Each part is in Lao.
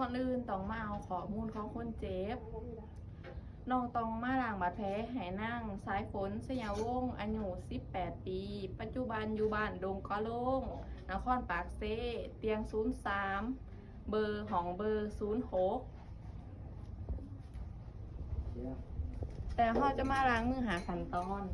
ກ່ອນອື່ນຕ້ອງມາເອົາຂໍ້ມູນຂອງຄົນເຈັບ. ນ້ອງຕ້ອງມາລ້າງບາດແຜໃຫ້ນາງ ສາຍຝົນ ໄຊຍະວົງ ອາຍຸສິບແປດປີ, ປັດຈຸບັນຢູ່ບ້ານດົງກະໂລງ ນະຄອນປາກເຊ, ຕຽງສູນສາມ, ເບີ ຫ້ອງເບີສູນຫົກ. ແລ້ວເຮົາຈະມາລ້າງມືຫ້າຂັ້ນຕອນ.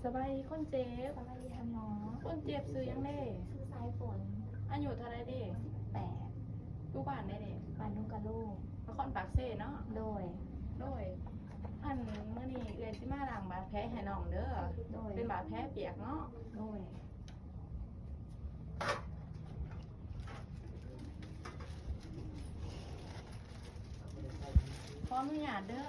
ສະບາຍດີຄົນເຈັບ. ສະບາຍດີທ່ານໝໍ. ຄົນເຈັບຊື່ຫຍັງເດ? ຊື່ສາຍຝົນ. ອາຍຸເທົ່າໃດເດ? ສິບແປດ. ຢູ່ບ້ານໃດເດ? ບ້ານດົງກະໂລງ ນະຄອນປາກເຊເນາະ? ໂດຍ. ໂດຍ. ອັນ ມື້ນີ້ເອື້ອຍຊິມາລ້າງບາດແຜໃຫ້ນ້ອງເດີ. ໂດຍ. ເປັນບາດແຜປຽກເນາະ? ໂດຍ. ຂໍອະນຸຍາດເດີ.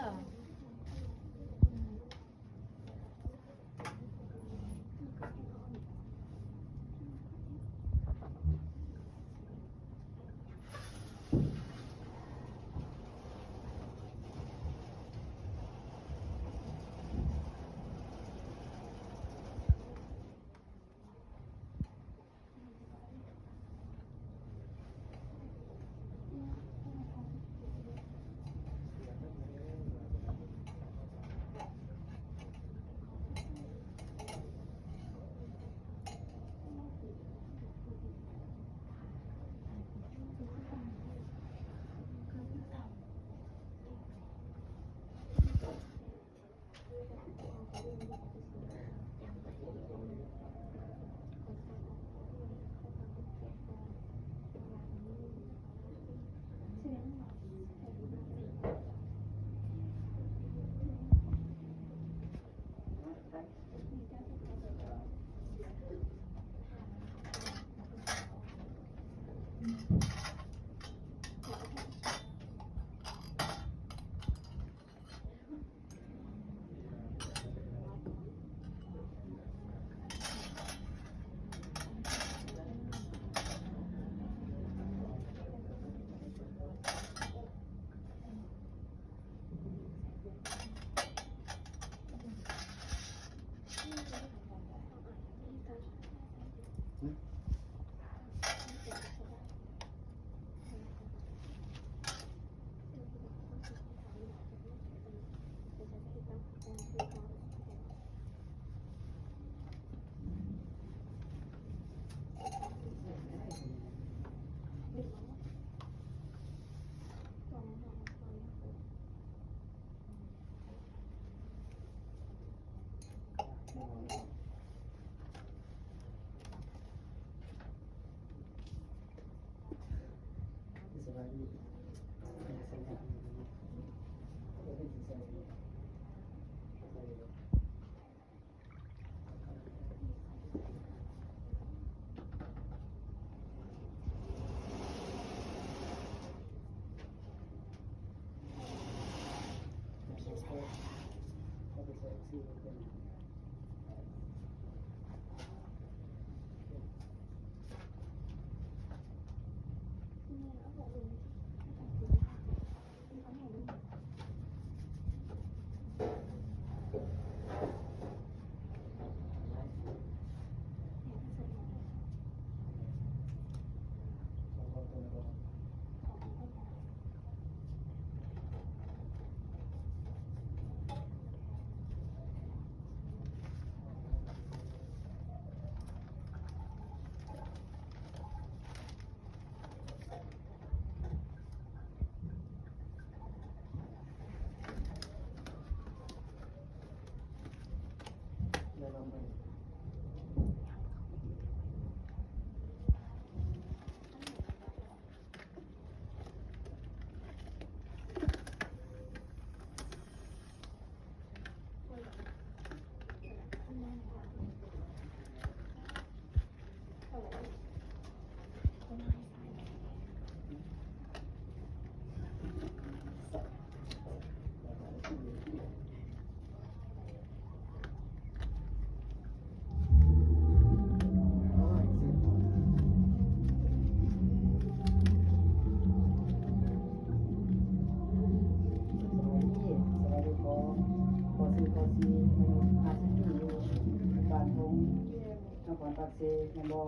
ເສຍແມ່ນບໍ່?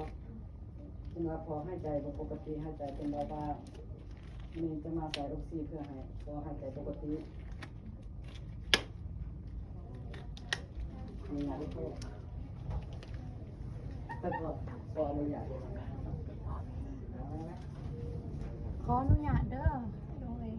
ເພິ່ນວ່າພໍ່ຫາຍໃຈບໍ່ປົກກະຕິ, ຫາຍໃຈເປັນເບົາບາງ. ມື້ນີ້ຈະມາໃສ່ອົກຊີເພື່ອໃຫ້ພໍ່ຫາຍໃຈປົກກະຕິ. ອະນຸຍາດເດີພໍ່. ແຕ່ພໍ່ ຂໍອະນຸຍາດ. ຂໍອະນຸຍາດເດີ. ໂດຍ.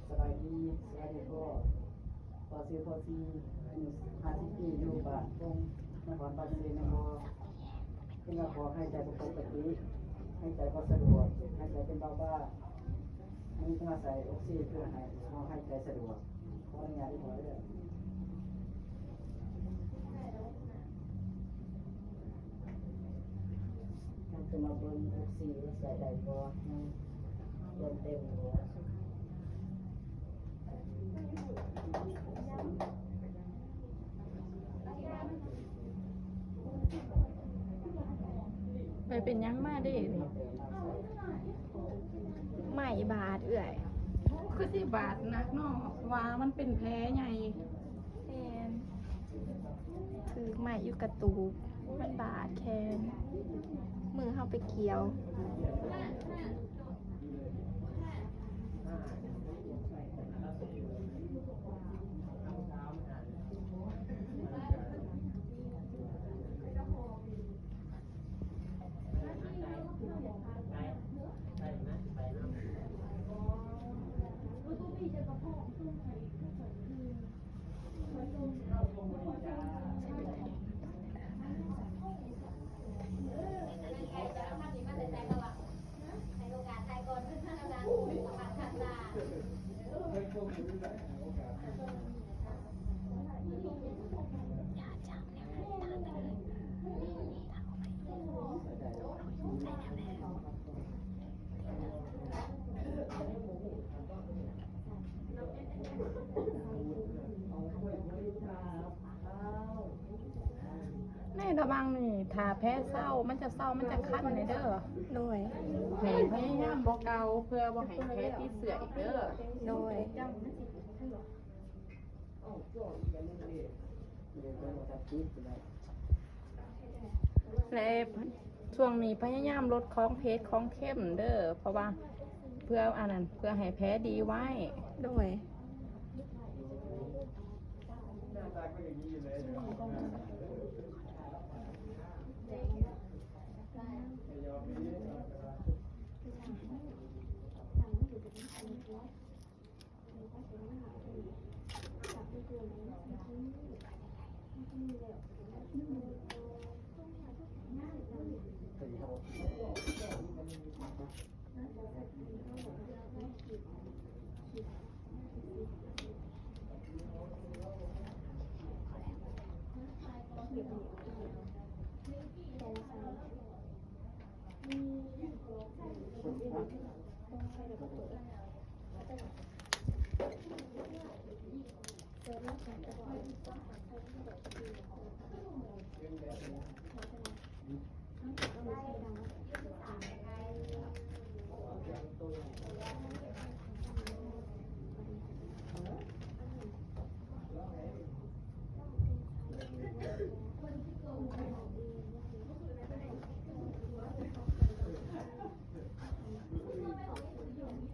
ສະບາຍດີ, ສະບາຍດີພໍ່. ພໍ່ຊື່ພໍ່ຊີ, ອາຍຸຫ້າສິບປີ, ຢູ່ບ້ານປົງ ນະຄອນປາກເຊ. ແມ່ນບໍ່? ເພິ່ນວ່າພໍ່ຫາຍໃຈບໍ່ປົກກະຕິ, ຫາຍໃຈບໍ່ສະດວກ, ຫາຍໃຈເປັນເບົາບາງ. ມື້ນີ້ຈະມາໃສ່ອົກຊີເພື່ອໃຫ້ພໍ່ຫາຍໃຈສະດວກ. ຂໍອະນຸຍາດເດີພໍ່ເດີ. ເຮົາຈະມາເບິ່ງອົກຊີວ່າໃສ່ໄດ້ບໍ່, ຍັງເບິ່ງເຕັມບໍ່. ໄປເປັນຫຍັງມາເດ? ໄມ້ບາດເອື້ອຍ. ໂອ້ ຄືຊິບາດໜັກເນາະ, ວ່າມັນເປັນແຜໃຫຍ່. ແມ່ນ. ຖືກໄມ້ຢູ່ກະຕູບ, ມັນບາດແຂນ, ມືເຮົາໄປກ່ຽວ. ໃນລະຫວ່າງນີ້ ຖ້າແຜເຊົາ ມັນຈະເຊົາ ມັນຈະຄັນແດ່ເດີ. ໂດຍ. ໃຫ້ພະຍາຍາມບໍ່ເກົາ ເພື່ອບໍ່ໃຫ້ແຜຕິດເຊື້ອອີກເດີ. ໂດຍ. ແລະ ຊ່ວງນີ້ພະຍາຍາມລົດຂອງເຜັດຂອງເຄັມເດີ ເພາະວ່າເພື່ອອັນນັ້ນ ເພື່ອໃຫ້ແຜດີໄວ. ໂດຍ.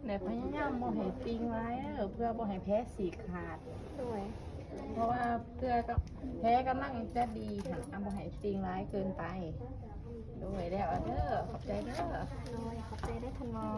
ແລະ ພະຍາຍາມບໍ່ໃຫ້ຕິ່ງຫຼາຍເດີ ເພື່ອບໍ່ໃຫ້ແຜສີກຂາດ. ໂດຍ. ເພາະວ່າເທື່ອກະ ແຜກຳລັງຈະດີຫັ້ນ ອາ ບໍ່ໃຫ້ຕິ່ງຫຼາຍເກີນໄປ. ໂດຍ ແລ້ວເດີ ຂອບໃຈເດີ. ໂດຍ ຂອບໃຈເດີທ່ານໝໍ.